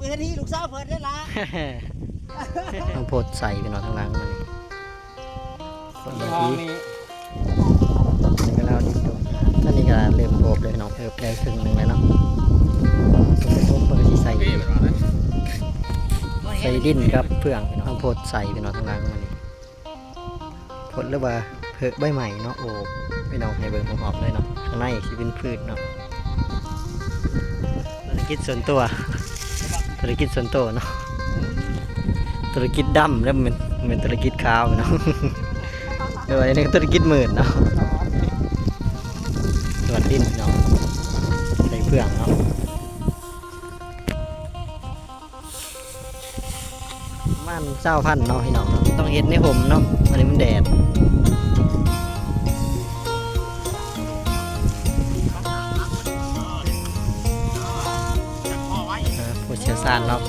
ເປັນທີ່ລູກສາວເພິ່ນເດ້ລະ. ນ້ອງໂພດໃສ່ພີ່ນ້ອງທາງຫຼັງມັນນີ້ ຄົນລະທີ ນີ້ກໍລາວດິນໂດດ ອັນນີ້ກໍເລີ່ມໂອບແລ້ວພີ່ນ້ອງ ເອີບໄດ້ເຄິ່ງໜຶ່ງແລ້ວເນາະ. ສ່ວນຜົນສົມເພິ່ນກໍຊິໃສ່ ໃສ່ດິນກັບເຟືອງພີ່ນ້ອງ ນ້ອງໂພດໃສ່ພີ່ນ້ອງທາງຫຼັງມັນນີ້ ຜົນ ຫຼືວ່າເພີະໃບໄມ້ເນາະ ໂອບພີ່ນ້ອງ ໃຫ້ເບິ່ງຮອບໆເລີຍເນາະ ຂ້າງໃນຊິເປັນພືດເນາະ. ທຸລະກິດສ່ວນຕົວ ທຸລະກິດສ່ວນໂຕເນາະ ທຸລະກິດດຳ ແລ້ວແມ່ນ ແມ່ນທຸລະກິດຂາວເນາະ ແລ້ວອັນນີ້ທຸລະກິດມືດເນາະ ສວນດິນເນາະ ໃສ່ເຟືອງເນາະ. ປະມານຊາວພັນເນາະພີ່ນ້ອງເນາະ ຕ້ອງເຮັດໃນຮົ່ມເນາະ ອັນນີ້ມັນແດດ. ອ່າ ຜູ້ຊ່ຽວຊານເນາະ ກ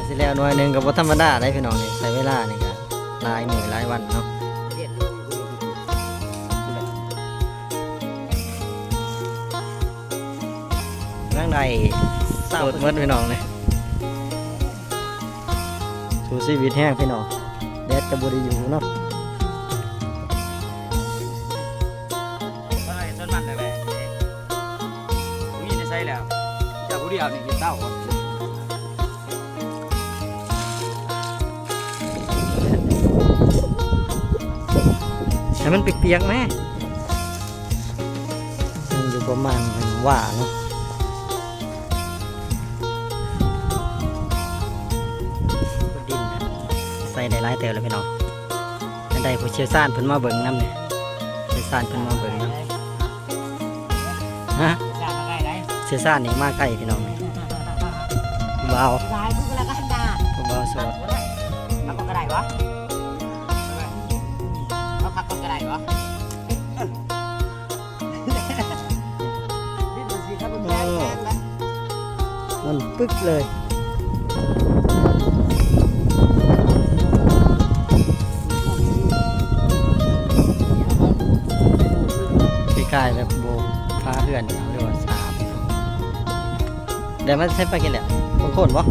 ະຊິແລ້ວໜ່ວຍໜຶ່ງກໍບໍ່ທຳມະດາເດ້ພີ່ນ້ອງ ນີ້ໃຊ້ເວລານີ້ກະ ຫຼາຍມື້ຫຼາຍວັນເນາະ ຍັງໄດ້ໂສດໝົດພີ່ນ້ອງເອີຍ ສູ້ຊີວິດແຮງພີ່ນ້ອງ ແດດກໍບໍ່ໄດ້ຢູ່ເນາະ. ເອີ ເຮັດສວນມັນແຫຼະ ບໍ່ມີໃນໃສແລ້ວ ເຈົ້າຜູ້ດຽວນີ້ເຮັດເຕົ້າ. ໃຫ້ມັນປຽກໆແມ້ ມັນຢູ່ປະມານວ່າເນາະ ດິນໃສ່ໄດ້ຫຼາຍເຕີບແລ້ວພີ່ນ້ອງ ອັນໃດຜູ້ຊ່ຽວຊານເພິ່ນມາເບິ່ງນຳແດ່ ຜູ້ຊ່ຽວຊານເພິ່ນມາເບິ່ງນຳ. ຮະ ຊ່ຽວຊານນີ້ມາໃກ້ພີ່ນ້ອງ ບ່າວ ຫຼາຍຜູ້ລະກັນດາ ຜູ້ບ່າວໂສດ ເອົາກໍໄດ້ບໍ່ ເອົາຄັກກໍໄດ້ບໍ່ ເອີ ມັນປຶກເລີຍ ຄ້າຍໆແບບໂບກຝາເຮືອນ ຫຼືວ່າສາບ ແລ້ວມັນໃສ່ໄປກິນແລ້ວ ບາງຄົນບໍ່ ກ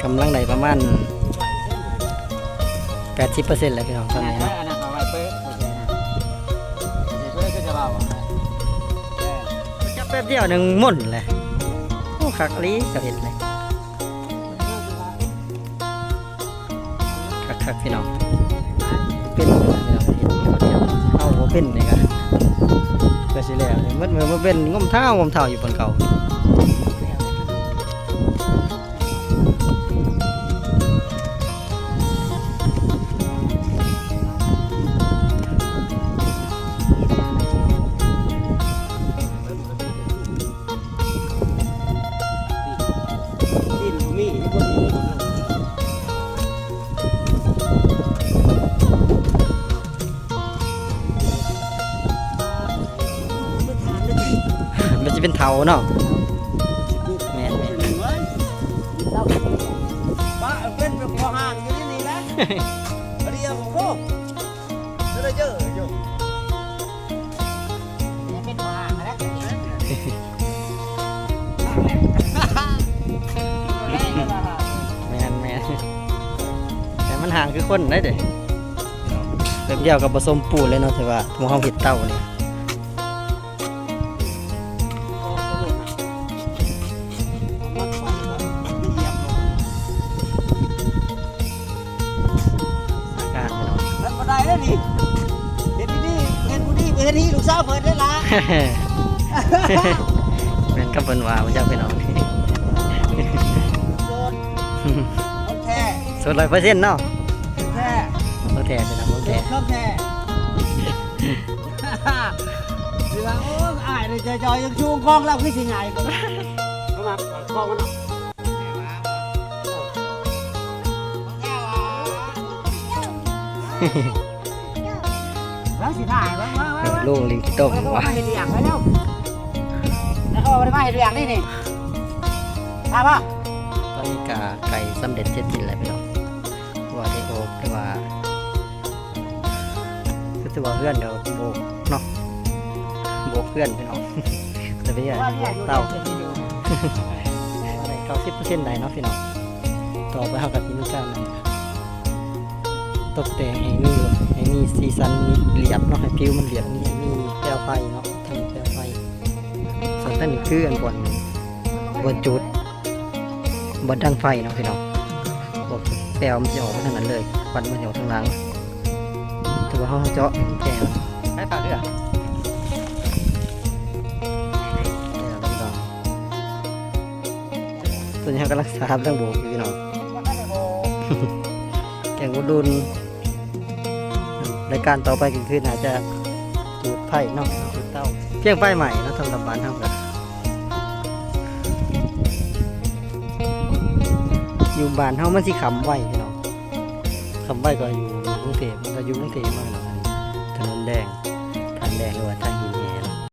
ຳລັງໄດ້ປະມານແປດສິບເປີເຊັນແລ້ວພີ່ນ້ອງ ຕອນນີ້ເນາະ ຈັບແປັບດຽວໜຶ່ງໝົນແຫຼະ ໂອ້ ຄັກອີ່ຫຼີ ເຂົາເຮັດເລີຍ. ຄັກໆ ພີ່ນ້ອງ ເປັນພີ່ນ້ອງ ເຮັດເຂົ້າດຽວ ເອົາບໍ່ເປັນນີ້ກະ ກະຊິແລ້ວນີ້ ໝົດມື້ບໍ່ເປັນ ງົມເທົ້າງົມເທົ້າຢູ່ບ່ອນເກົ່າ. ມັນຊິເປັນເຖົ້າເນາະ ແມ່ນໆ ເປັນເປັນພໍ່ຮ່າງຢູ່ໃນນີ້ແຫຼະ ດຽວໂອ້ ເດີເຈີຢູ່ ແມ່ນໆ ແຕ່ມັນຫ່າງຄືຄົນໄດ໋ເດ້ ແປັບດຽວກໍປະສົມປູນເລີຍເນາະ ທີ່ວ່າໝູ່ເຮົາເຮັດເຕົານີ້. ອາກາດເນາະ ມັນບໍ່ໄດ້ເດ້ນີ້ ເຮັດດີໆ ເຮັດບໍ່ດີໄປເຮັດທີ່ລູກສາວເພິ່ນເດ້ລະ ແມ່ນຄຳເພິ່ນວ່າບໍ່ຈັກພີ່ນ້ອງ ໂສດ ຂອງແທ້ ໂສດຮ້ອຍເປີເຊັນເນາະ ຂອງແທ້ ຂອງແທ້ພີ່ນ້ອງ ຂອງແທ້ ຂອງແທ້ ຊິວ່າ ໂອ້ ອ້າຍນີ້ຈ່ອຍໆ ຍັງຊູງຂອງລາວຄືຊິງ່າຍ ເຂົາມັກຂອງມັນເນາະ ແລ້ວ ຊິຖ່າຍເບິ່ງ ເບິ່ງ ເບິ່ງ ເອີ ເບິ່ງ ລຸງຫຼິ້ນຂີ້ຕົມ ເຂົາມາເຮັດວຽກແລ້ວ ເຂົາບໍ່ໄດ້ມາເຮັດວຽກນີ້ນີ້ ຖ້າວ່າ ຕອນນີ້ກະໃກ້ສຳເລັດເສັດສິ້ນແລ້ວພີ່ນ້ອງ ເພາະວ່າໄດ້ໂອບ ແຕ່ວ່າ ຄືຊິວ່າເຮືອນດອກໂບກເນາະ ໂບກເຮືອນພີ່ນ້ອງ ຈະໄປເຮືອນໂບກເຕົາ ໄດ້ເກົ້າສິບເປີເຊັນໄດ້ເນາະພີ່ນ້ອງ ຕໍ່ໄປເຮົາກະຊິມີການ ຕົກແຕ່ງໃຫ້ມີ ໃຫ້ມີສີສັນ ມີລຽບເນາະ ໃຫ້ຜິວມັນລຽບ ມີ ມີແປວໄຟເນາະ ມີແປວໄຟ ສ່ວນທາງນີ້ຄືອັນບ່ອນ ບ່ອນຈູດ ບ່ອນດັງໄຟເນາະພີ່ນ້ອງ ພວກແປວມັນຊິອອກມາທາງນັ້ນເລີຍ ຄວັນມັນຊິອອກທາງຫຼັງ ແຕ່ວ່າເຮົາເຈາະແຕ່ງ ໄປປາກເຮືອ ແຕ່ພີ່ນ້ອງ ຕອນນີ້ເຮົາກຳລັງສາບທັງໂບກຢູ່ພີ່ນ້ອງ ແກງອຸດົນ ລາຍການຕໍ່ໄປກໍຄືໜ້າຈະຈູດໄຟເນາະ ຈູດເຕົາ ພຽງໄຟໃໝ່ເນາະ ສຳລັບບ້ານເຮົາກໍ ຢູ່ບ້ານເຮົາມັນຊິຄ່ຳໄວພີ່ນ້ອງ ຄ່ຳໄວກວ່າຢູ່ກຸງເທບ ຖ້າຢູ່ກຸງເທບມັນ ຖະໜົນແດງ ທາງແດງ ຫຼືວ່າທາງ